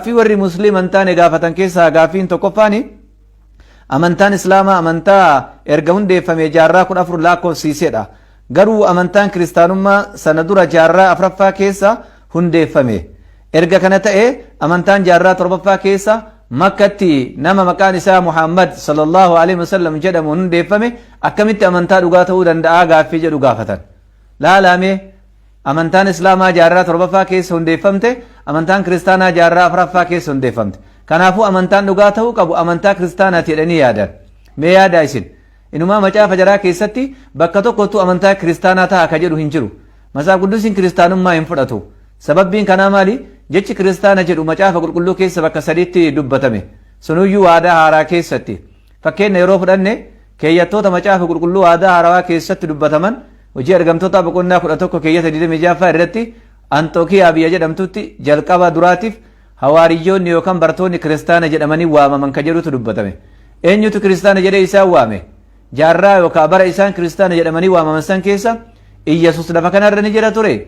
Gaaffii warri Musliima hin taane gaafatan keessaa gaaffiin tokkoffaani, amantaan Islaamaa amantaa erga hundeeffamee jaarraa 14 lakkoofsiisedha. Garuu amantaan Kiristaanummaa sana dura jaarraa 4ffaa keessa hundeeffame. Erga kana ta'e, amantaan jaarraa 7ffaa keessa Makkatti nama maqaan isaa Muhammad sallallahu alaihi wasallam jedhamuun hundeeffame akkamitti amantaa dhugaa ta'uu danda'a gaaffii jedhu gaafatan. Laalaa mee, amantaan Islaamaa jaarraa 7ffaa keessa hundeeffamte, amantaan Kiristaanaa jaarraa 4ffaa keessa hundeeffamte. Kanaafuu amantaan dhugaa ta'uu qabu amantaa Kiristaanaati jedhanii yaadan. Mee yaadaa isin. Inumaa macaafa jaraa keessatti bakka tokkottuu amantaa Kiristaanaa ta'a ka jedhu hin jiru. Matsaaf Quddusiin Kiristaanummaa hin fudhatu. Sababbiin kanaa maali? Jechi Kiristaana jedhu Macaafa Qulqulluu keessa bakka sadiitti dubbatame. Sunuyyuu Waadaa Haaraa keessatti. Fakkeenna yeroo fudhanne, keeyyattoota Macaafa Qulqulluu Waadaa Haarawaa keessatti dubbataman, Hojii Ergamtootaa boqonnaa 11 keeyyata 26ffaa irratti Anxokiyaa biyya jedhamtutti jalqaba duraatiif hawaariyyoonni yookaan bartoonni Kiristaana jedhamanii waamaman ka jedhutu dubbatame. Eenyutu Kiristaana jedhee isaan waame? Jaarraa yookaan bara isaan Kiristaana jedhamanii waamaman san keessa Iyyasuus lafa kanarra ni jira ture?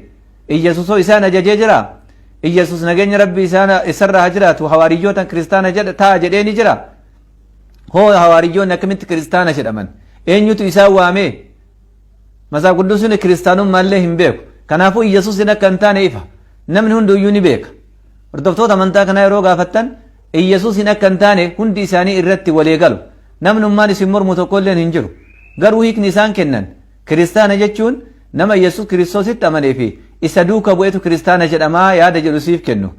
Iyyasuus hoo isaan ajajee jira? Iyyasuus nageenya Rabbii isaan isarra haa jiraatu hawaariyyootaan Kiristaana jedha ta'a jedhee ni jira? Hoo hawaariyyoonni akkamitti Kiristaana jedhaman? Eenyutu isaan waame? Matsaaf Quddusiin Kiristaanummaallee hin beeku. Kanaafuu Iyyasuusin akka hin taane ifa. Namni hunduyyuu ni beeka. Hordoftoota amantaa kanaa yeroo gaafattan Iyyasuusin akka hin taane hundi isaanii irratti walii galu. Namnummaan isin mormu tokkolleen hin jiru. Garuu hiikni isaan kennan Kiristaana jechuun nama Iyyasuus Kiristoositti amanee fi isa duuka bu'etu Kiristaana jedhamaa yaada jedhu siif kennu.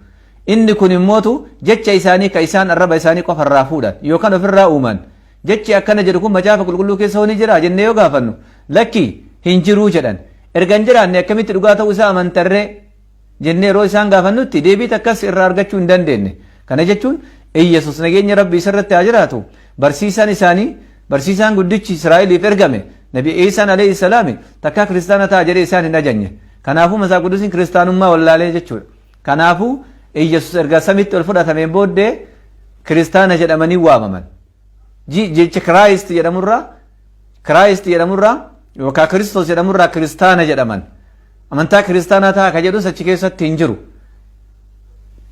Inni kun immootu jecha isaanii ka isaan arraba isaanii qofa irraa fuudhan yookaan ofirraa uuman. Jechi akkana jedhu kun Macaafa Qulqulluu keessa hoo ni jiraa jennee yoo gaafannu, lakki hin jiruu jedhan. Erga hin jiraanne akkamitti dhugaa ta'uu isaa amantarree? Jennee yeroo isaan gaafannutti deebii takkas irraa argachuu hin dandeenne. Kana jechuun Iyyasuus nageenya Rabbii isarratti haa jiraatu barsiisaan isaanii, barsiisaan guddichi Israa'eliif ergame Nabi Iisaan alayhi salaami takkaa kiristaana ta'a jedhee isaan hin ajajne. Kanaafuu Matsaaf Quddusiin kiristaanummaa wallaalee jechuudha. Kanaafuu Iyyasuus erga samitti ol fudhatameen booddee kiristaana jedhamanii waamaman. Jecha Christ jedhamurraa, Christ jedhamurraa yookaan Kiristoos jedhamurraa kiristaana jedhaman. Amantaa kiristaanaa ta'a ka jedhus achi keessatti hin jiru.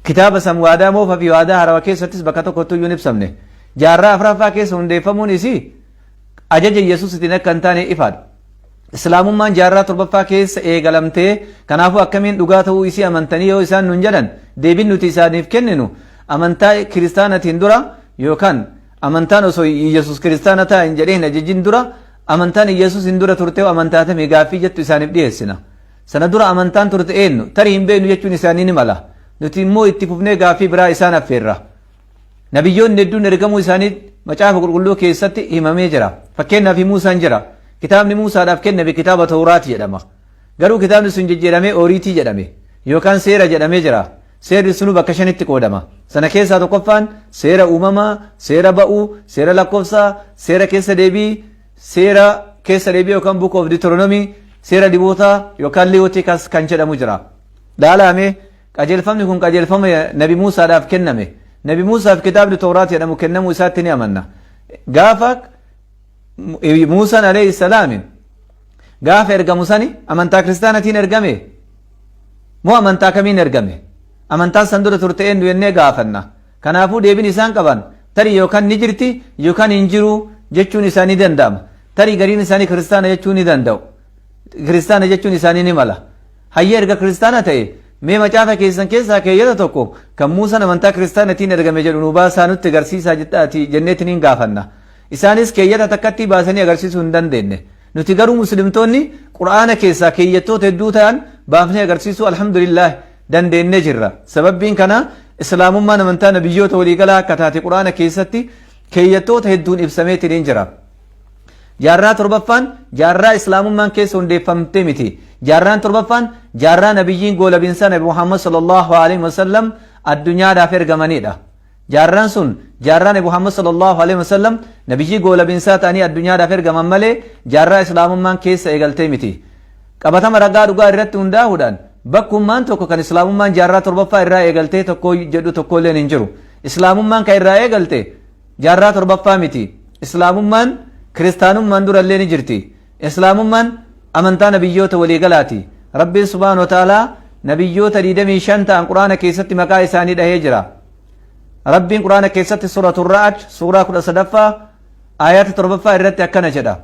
Kitaaba san Waadaa Moofa fi Waadaa Harawa keessattis bakka tokkottuu iyyuu hin ibsamne. Jaarraa afraffaa keessa hundeeffamuun isii ajaja Yesuusitiin akka hin taane ifaadha. Islaamummaan jaarraa 7ffaa keessa eegalamtee, kanaafuu akkamiin dhugaa ta'uu isii amantanii yoo isaan nun jedhan, deebiin nuti isaaniif kenninu amantaa kiristaanatiin dura yookaan amantaan osoo Iyyasuus kiristaana ta'a hin jedhee hin ajajin dura amantaan Iyyasuus hin dura turtee amantaa tami gaaffii jettu isaaniif dhiyeessina. Sana dura amantaan turte eenyu? Tarii hin beeknu jechuun isaanii ni mala. Nuti immoo itti fufnee gaaffii biraa isaan affeerra. Nabiyyoonni hedduun ergamuu isaanii Macaafa Qulqulluu keessatti himamee jira. Fakkeenyaaf Muusaan jira. Kitaabni Muusaadhaaf kenname kitaaba Tawraat jedhama. Garuu kitaabni sun jijjiiramee Ooriitii jedhame yookaan seera jedhamee jira. Seerri sunuu bakka shanitti qoodama. Sana keessaa tokkoffaan seera uumamaa, seera ba'uu, seera lakkoofsaa, seera keessa deebii, seera keessa deebii yookaan Book of Deuteronomy, seera dibootaa yookaan Leviticus kan jedhamu jira. Laalaamee qajeelfamni kun qajeelfama Nabi Muusaadhaaf kenname. Nabi Muusaaf kitaabni Tooraat jedhamu kennamuu isaatti ni amanna. Gaafa Muusaan alayhi salaami gaafa ergamu sani amantaa kiristaanatiin ergame moo amantaa kamiin ergame? Amantaan san dura turte eenyu jennee gaafanna. Kanaafuu deebiin isaan qaban tarii yookaan ni jirti yookaan hin jiru jechuun isaanii danda'ama. Tarii gariin isaanii kiristaana jechuu ni danda'u. Kiristaana jechuun isaanii ni mala. Hayyee, erga kiristaana ta'e mee macaafa keessan keessaa keeyyata tokko kan Muusaan amantaa kiristaanatiin ergame jedhu nu baasaa nutti agarsiisaa jedhaati jenneetiin hin gaafanna. Isaanis keeyyata takkattii baasanii agarsiisuu hin dandeenye. Nuti garuu muslimtoonni Qur'aana keessaa keeyyattoota hedduu ta'an baafnee agarsiisuu alhamdulillah dandeennee jirra. Sababbiin kanaa Islaamummaan amantaa nabiyyoota waliigalaa akka taate Qur'aana keessatti keeyyattoota hedduun ibsameetiin jira. Jaarraa 7ffaan jaarraa Islaamummaan keessa hundeeffamte miti. Jaarraan 7ffaan jaarraa nabiyyiin goolabinsaa Nabi Muhammad sallallahu alaihi wasallam addunyaadhaaf ergamanidha. Jaarraan sun jaarraa Nabi Muhammad sallallahu alaihi wasallam nabiyyii goolabinsaa ta'anii addunyaadhaaf ergaman malee jaarraa Islaamummaan keessa eegaltee miti. Qabatama ragaa dhugaa irratti hundaa'uudhaan bakkummaan tokko kan Islaamummaan jaarraa 7ffaa irraa eegaltee tokko jedhu tokkolleen hin jiru. Islaamummaan kan irraa eegalte jaarraa 7ffaa miti. Islaamummaan kiristaanummaan durallee ni jirti. Islaamummaan amantaa nabiyyoota waliigalaati. Rabbiin subhaanahu wa ta'aalaa nabiyyoota 25 ta'an Quraana keessatti maqaa isaanii dhahee jira. Rabbiin Qur'aana keessatti Suuratu Ra'ad suuraa 13ffaa aayaata 7ffaa irratti akkana jedha.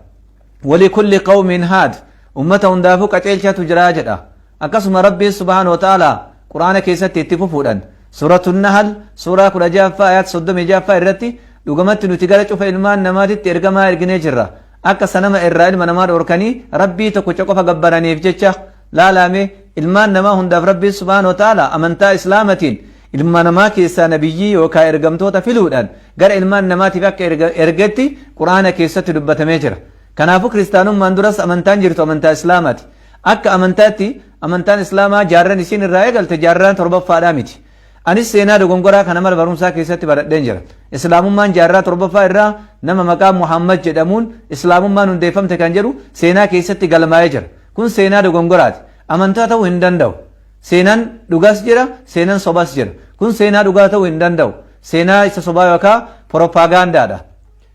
Walikulli qawmin haad, ummata hundaafuu qaceelchatu jira jedha. Akkasuma Rabbiin subhaanahu wa ta'aalaa Qur'aana keessatti itti fufuudhan Suuratu Nahal suuraa 16ffaa ayaata 36ffaa irratti dhugamatti nuti gara cufa ilmaan namaatitti ergamaa erginee jirra. Akka sanama irraa ilma namaa dhoorkanii Rabbii tokkicha qofa gabbaraniif jecha. Laalaa mee, ilmaan namaa hundaaf Rabbiin subhaanahu wa ta'aalaa amantaa Islaamatiin ilma namaa keessaa nabiyyii yookaa ergamtoota filuudhaan gara ilmaan namaatiif akka ergetti Qur'aana keessatti dubbatamee jira. Kanaafuu kiristaanummaan duras amantaan jirtu amantaa Islaamaati. Akka amantaatti amantaan Islaamaa jaarran isiin irraa eegalte jaarraan torbaffaadhaa miti. Anis seenaa dogongoraa kana mana barumsaa keessatti baradheen jira. Islaamummaan jaarraa torbaffaa irraa nama maqaa Muhammad jedhamuun Islaamummaan hundeeffamte kan jedhu seenaa keessatti galmaa'ee jira. Kun seenaa dogongoraati. Amantaa ta'uu hin danda'u. Seenaan dhugaas jira, seenaan sobas jira. Kun seenaa dhugaa ta'uu hin danda'u. Seenaa isa sobaa yookaan propagaandaadha.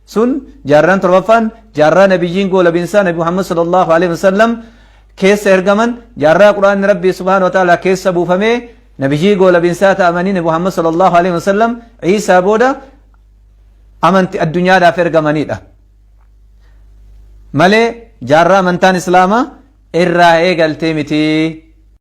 Sun jaarraan torbaffaan jaarraa nabiyyiin goolabinsaa Nabi Muhammad sallallahu alaihi wasallam keessa ergaman, jaarraa Qur'aanni Rabbii subhaanahu wa ta'ala keessa buufamee nabiyyii goolabinsaa ta'amanii Nabi Muhammad sallallahu alaihi wasallam Iisaa booda amanti addunyaadhaaf ergamanidha. Malee jaarraa amantaan Islaamaa irraa eegaltee miti.